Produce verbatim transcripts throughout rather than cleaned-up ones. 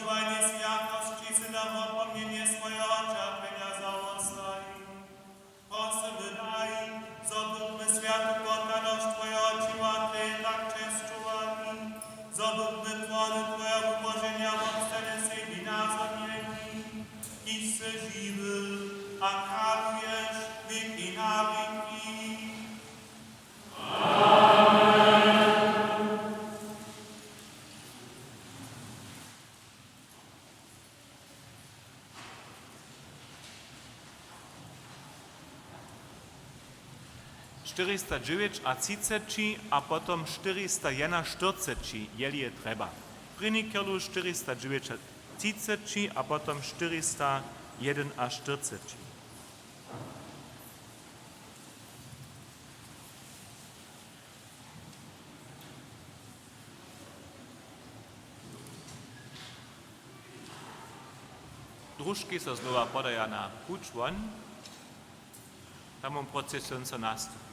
Wanje swjatosći sy na wopomnjenje swojeho ćerpjenja zawostaji. Prosymy daj, zo bychmy swjatu potajnosć twojeho ćěła tak česćowali, zo bychmy płody twojeho wuboženja wobstanje sebi nazhonjeni, kiž sy žiwy a kraluješ wěki na wěki. Štyrista dźewjeć a třiceći a potom štyrista jedynaštyrceći, jeli je trjeba. Prěni kerlu štyrista dźewjeć a třiceći a potom štyrista jedynaštyrceći. Družki so znowa podaja na puć won, tam wón procesion so nastupi.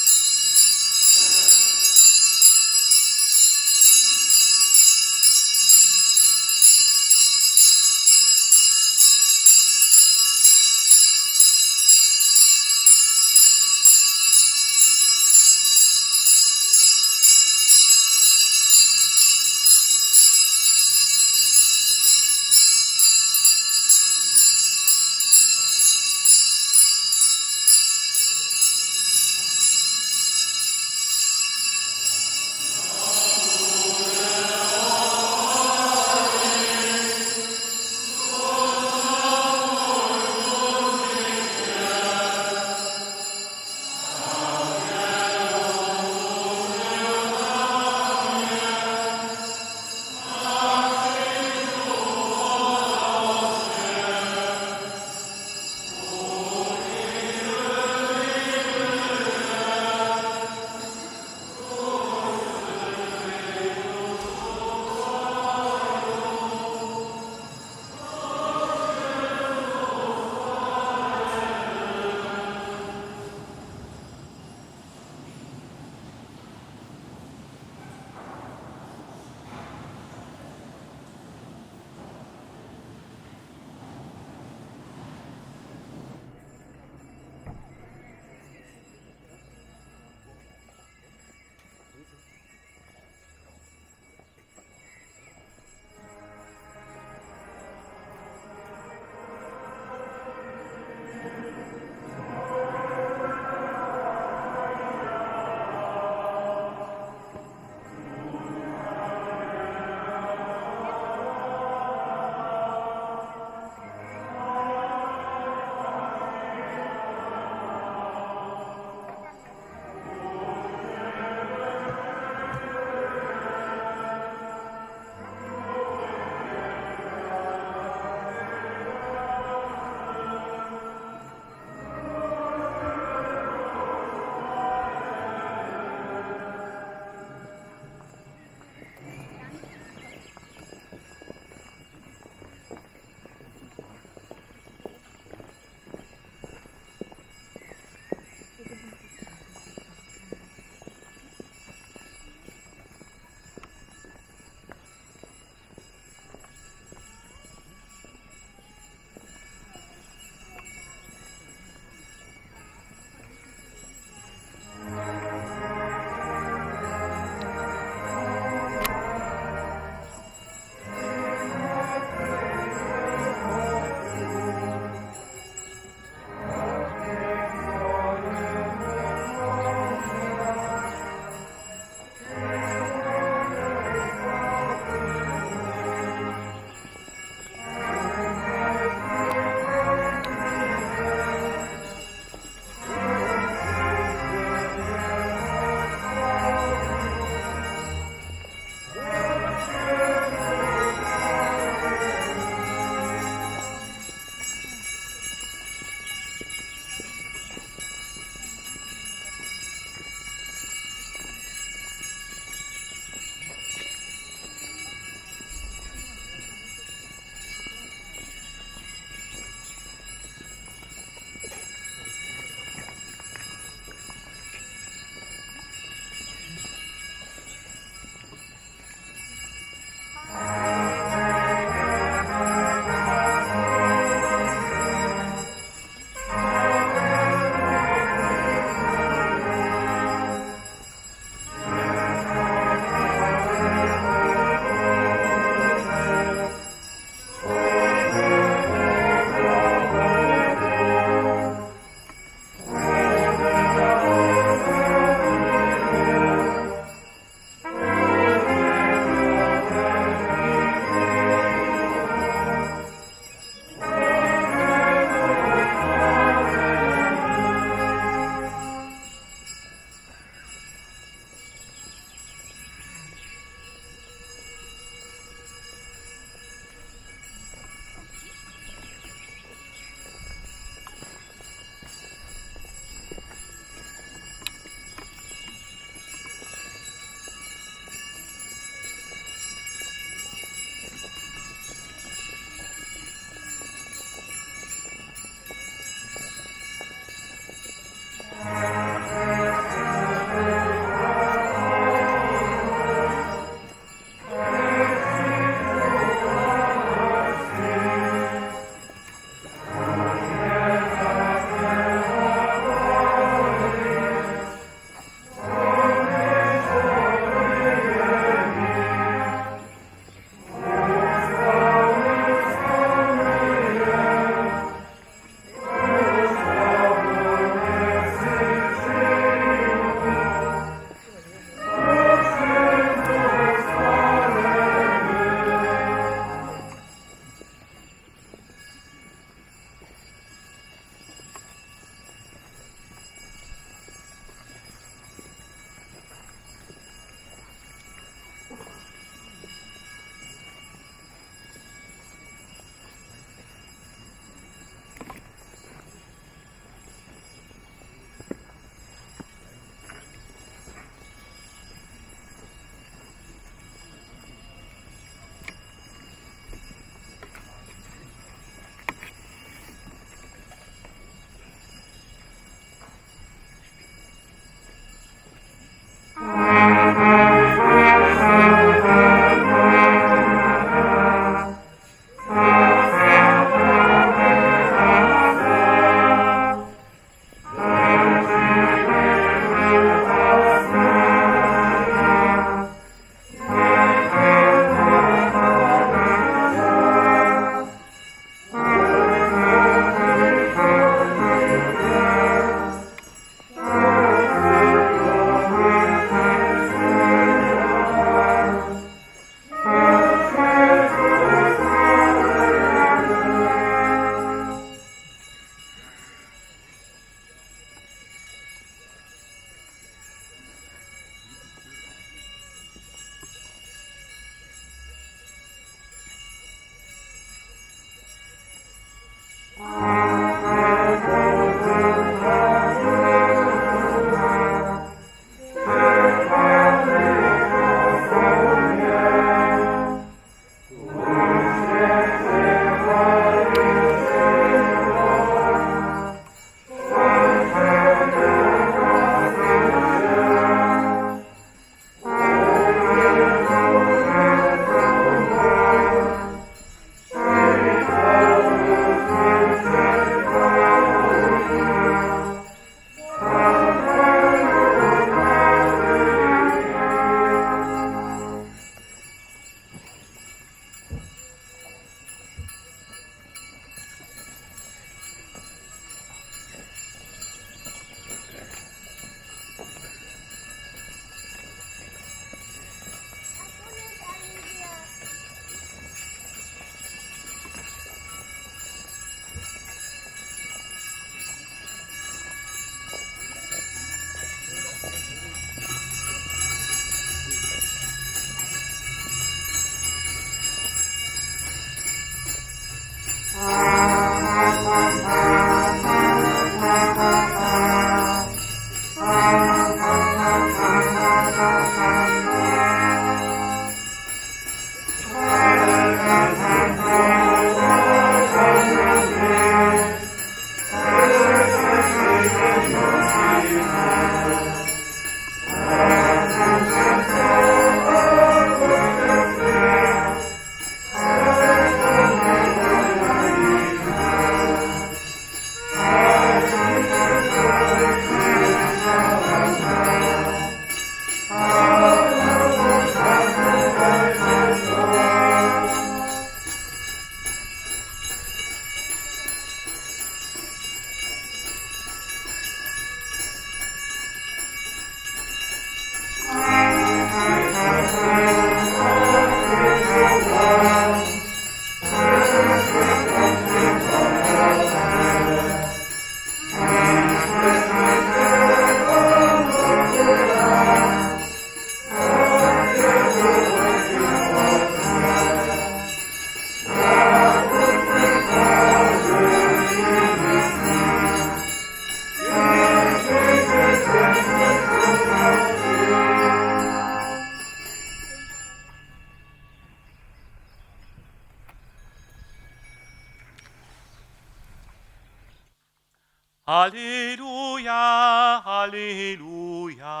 Haleluja, haleluja.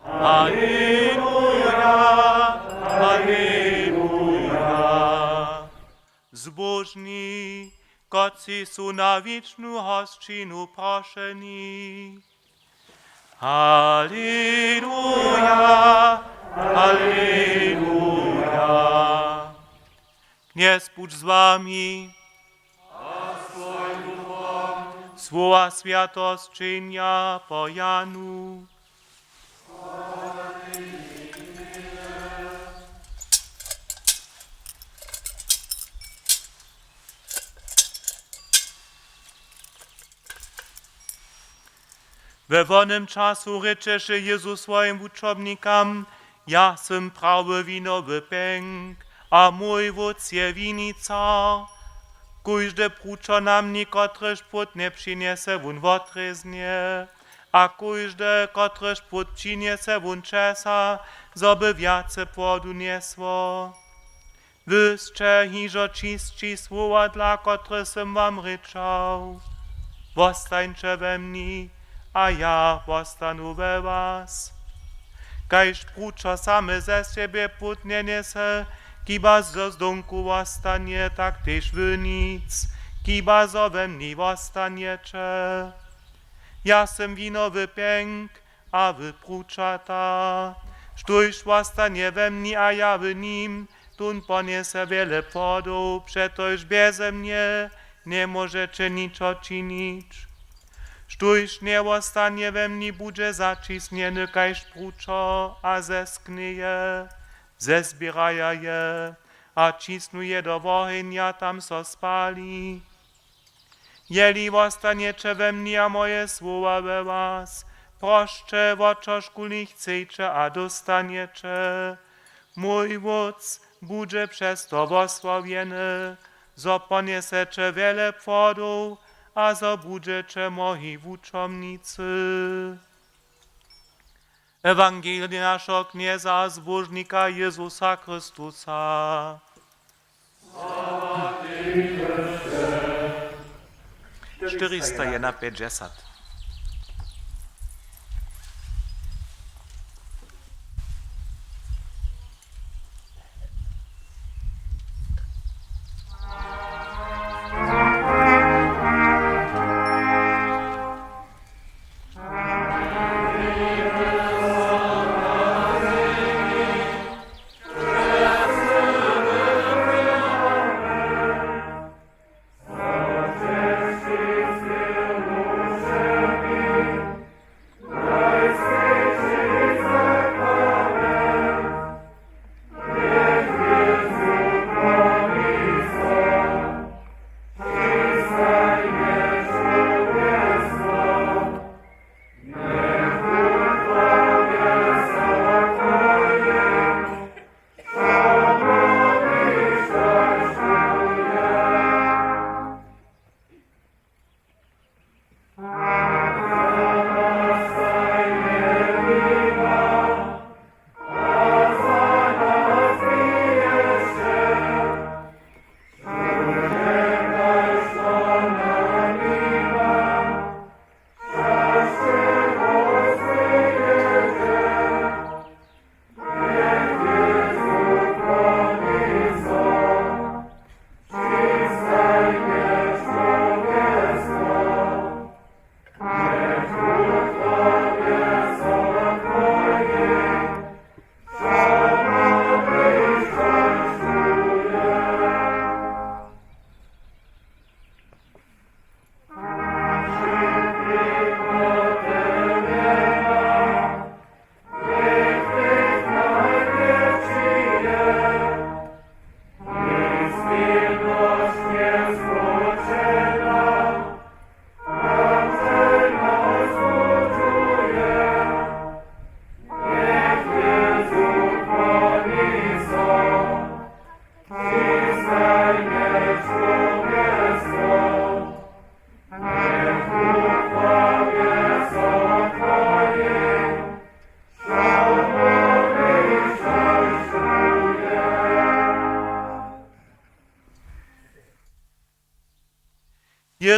Haleluja, haleluja. Zbóžni, kotřiž su na wěčnu hosćinu prošeni. Haleluja, haleluja. Knjez budź z wami. Słowa swjateho sćenja po Janu. We wonym času rěčeše Jezus swojim wučomnikam: Ja sym prawy winowy pjenk, a mój Wótc je winicar. Kóžde prućo na mni, kotrež płódnje přinjese, wón wotrěznje, a kóžde, kotrež płód přinjese, wón ćesa, zo by wjace płodu njesło. Wy sće hižo čisći słowa dla, kotrež sym wam rěčał. Wostańće we mni, a ja wostanu we was. Kaž prućo same ze sebje płód njenjese, chibazo z domku wostanje, tak tež wy nic, chibazo we mni wostanjeće. Ja sym winowy pjenk, a wy prućata. Štóž wostanje we mni a ja w nim, tón ponjese wjele płodow, přetož bjeze mnje njemóžeće ničo činić. Štóž njewostanje we mni, budźe začisnjeny kaž prućo a zeskněje. Zezběraja je a ćisnu je do wohenja, tam so spali. Jeli wostanjeće we mni a moje słowa we was, prosće, wo čožkuli chceće, a dóstanjeće. Mój Wótc budźe přez to wosławjeny, zo ponjeseće wjele płodow a zo budźeće moji wučomnicy. Ewangelij našeho Knjeza a Zbóžnika Jezusa Chrystusa. Štyristo jedynpjećdźesat.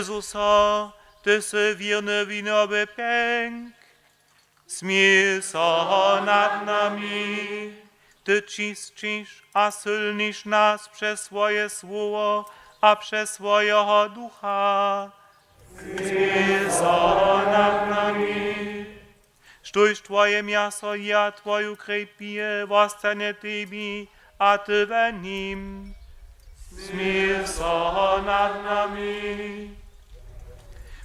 Jezuso, ty sy wěrny winowy pjenk. Smil so nad nami. Ty čisćiš a sylniš nas přez swoje słowo a přez swojeho Ducha. Smil so nad nami. Štóž twoje mjaso je a twoju krjej pije, wostanje tebi a ty w nim. Smil so nad nami.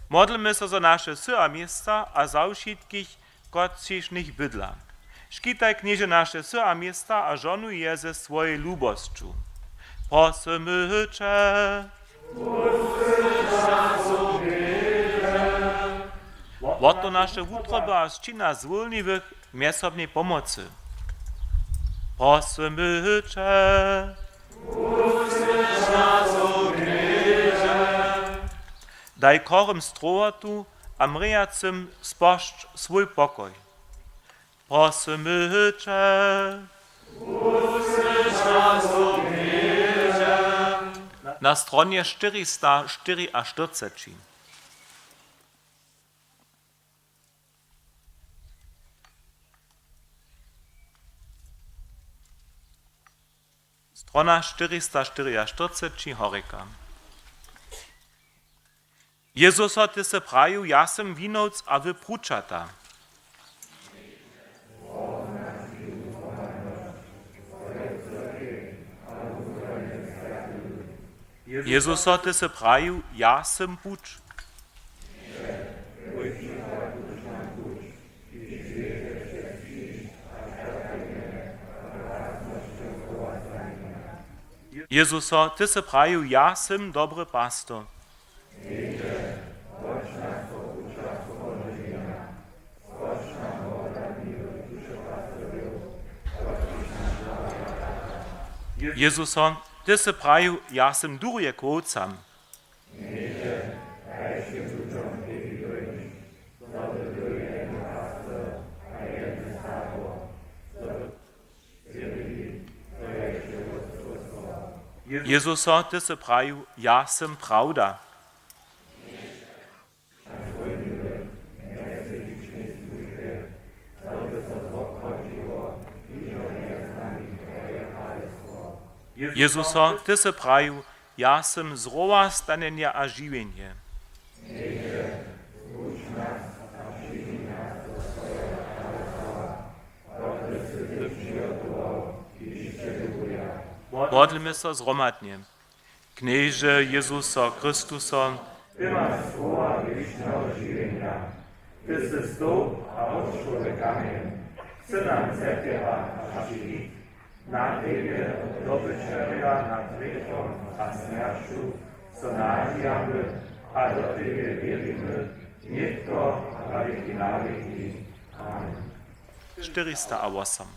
Modlmy so za naše sy a města a za wšitkich, kotřiž w nich bydla. Škitaj, Knježe, naše sy a města a žohnuj je ze swojej lubosću. Prosymy će. Wotno naše wutroby a sćin nas wólniwych mjezsobnej pomocy. Prosymy će. Daj chorym strowotu a mrejacym spožč swój pokoj. Prosymy će. Na stronje štyristaštyriaštyrceći. Strona štyristaštyriaštyrceći, horjeka. Jezuso, ty sy prajił: „Ja sym winowc a wy pručata.“ Jezuso, ty sy prajił: „Ja sym puć.“ Jezuso, ty sy prajił: „Ja sym dobry pastor.“ Jezuso, ty sy prajił: „Ja sym durje k wowcam.“ Jezuso, ty sy prajił: „Ja sym prawda.“ Jezuso, ty sy prajił: „Ja sym zrowa, stanjenje a žiwjenje.“ Modlmy so zhromadnje. Knježe Jezuso Chrystuso, ty maš słowa wěčneho žiwjenja. Ty sy stołp a wočkowy kamjeń. Sy nam cetera a žitk. Na tebje dobyćerja nad hrěchom a smjerću so nadźijamy a do tebje wěrimy, nětko a wěki na wěki. Amen. Štyristaosom.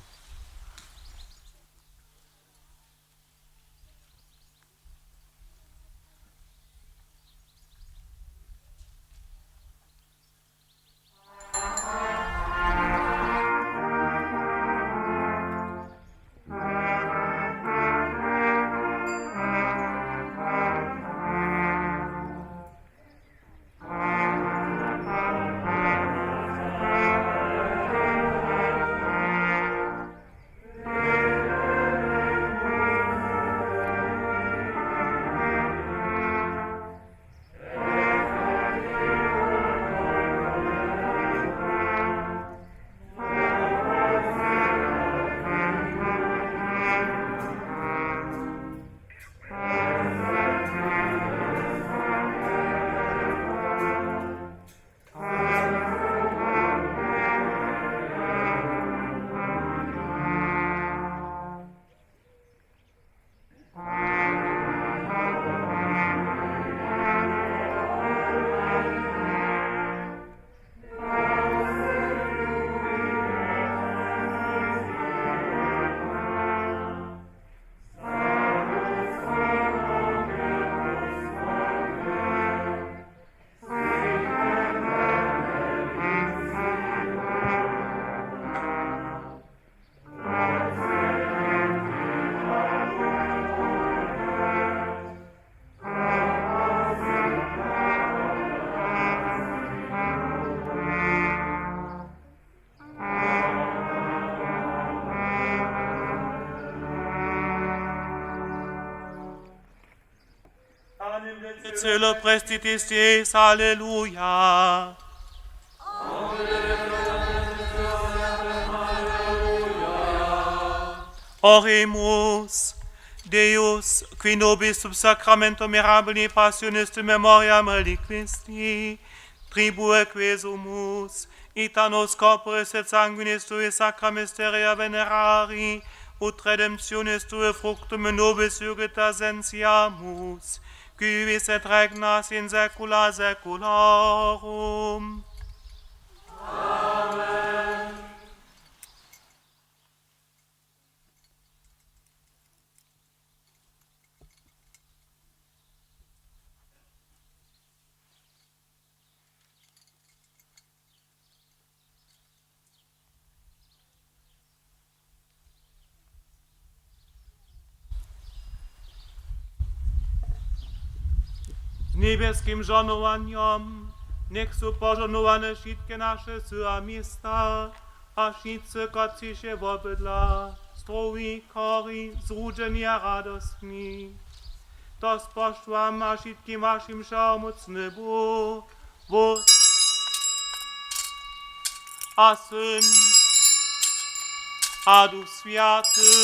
Celo prestitej stej, aleluja. Oremus, Deus, qui nobis sub sacramentum mirabilis passionis tu memoriam reliquisti, tribueque sumus, ita nos corporis et sanguinis tui sacra mysteria venerari, ut redemptionis tui fructum nobis iugita sentiamus, qui vivis et regnas in saecula saeculorum. Z njebjeskim žohnowanjom njech su požohnowane wšitke naše sy a města a wšitcy, kotřiž je wobydla, zdrowi, chori, zrudźeni a radostni. To spožču wam a wšitkim wašim wšehomócny Bóh, Wótc a Syn a Duch Swjaty.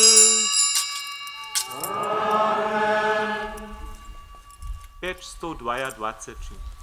Amen. Pjećsto dwajadwaceći.